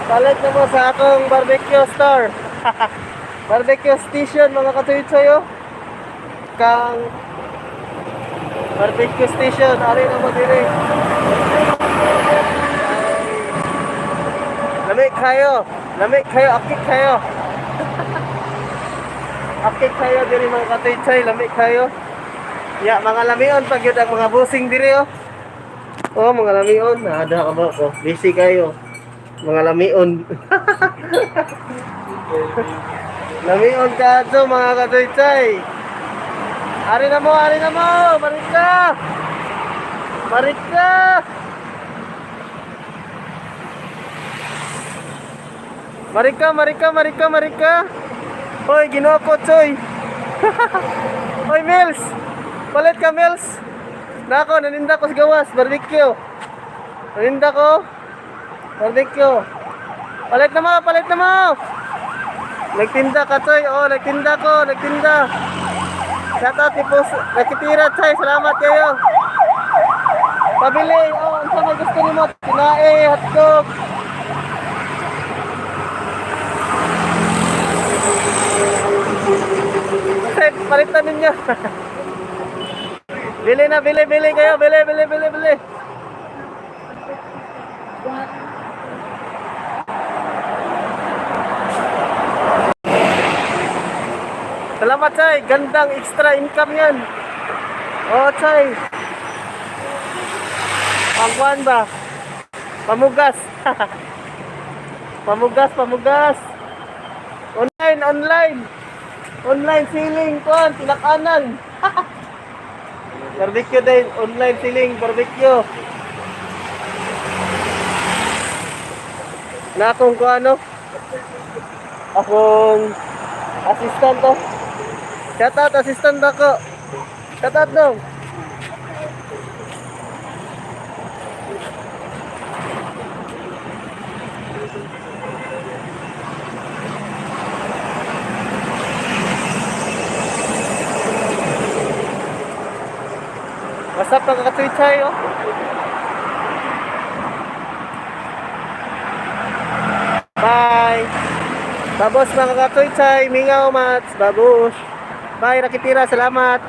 Palit na mo sa akong barbecue store. Barbecue station, mga katuy-tuy, oh. Kang barbecue station, ari na mo diri. Lami kayo. Lami kayo, akit kayo. Akit kayo diri, mga katuy-tuy, lami kayo. Ya, mga lamion pag yun ang mga busing diri, oh. Oh, mga lamion, nada ka ba ko? Busy kayo. Mga lamion. Lamion ka to, mga katuy-tuy. Ari na mo, ari na mo! Marika! Marika! Marika, marika, marika, marika! Hoy, ginoo ko, Choy! Hoy, Mills! Palit ka, Mills! Nako, naninda ko sa gawas, barbecue. Naninda ko. Barbecue. Palit na mo, palit na mo! Nagtinda ka, Choy. Oh, nagtinda ko, nagtinda. Shout out tipos, nakitira, Choy. Salamat kayo. Pabili, oh, unsa man gusto nimo? Tinae, hotdog. Kasi palitan ninyo. Bili na, bili, bili kayo. Bili, bili, bili, bili. Salamat, Chay. Gandang extra income yan. Oh, Chay. Pangkuan ba? Pamugas. Pamugas, pamugas. Online, online. Online selling, kuan, tinakanan. Barbecue din, online selling, barbecue. Na akong kuan, no? Akong assistant to. Shout out, assistant ako. Shout out dong. What's up, mga katuychay, oh? Bye! Babos, mga katuychay, mingaw mats, babos. Bye, Rakitira, salamat.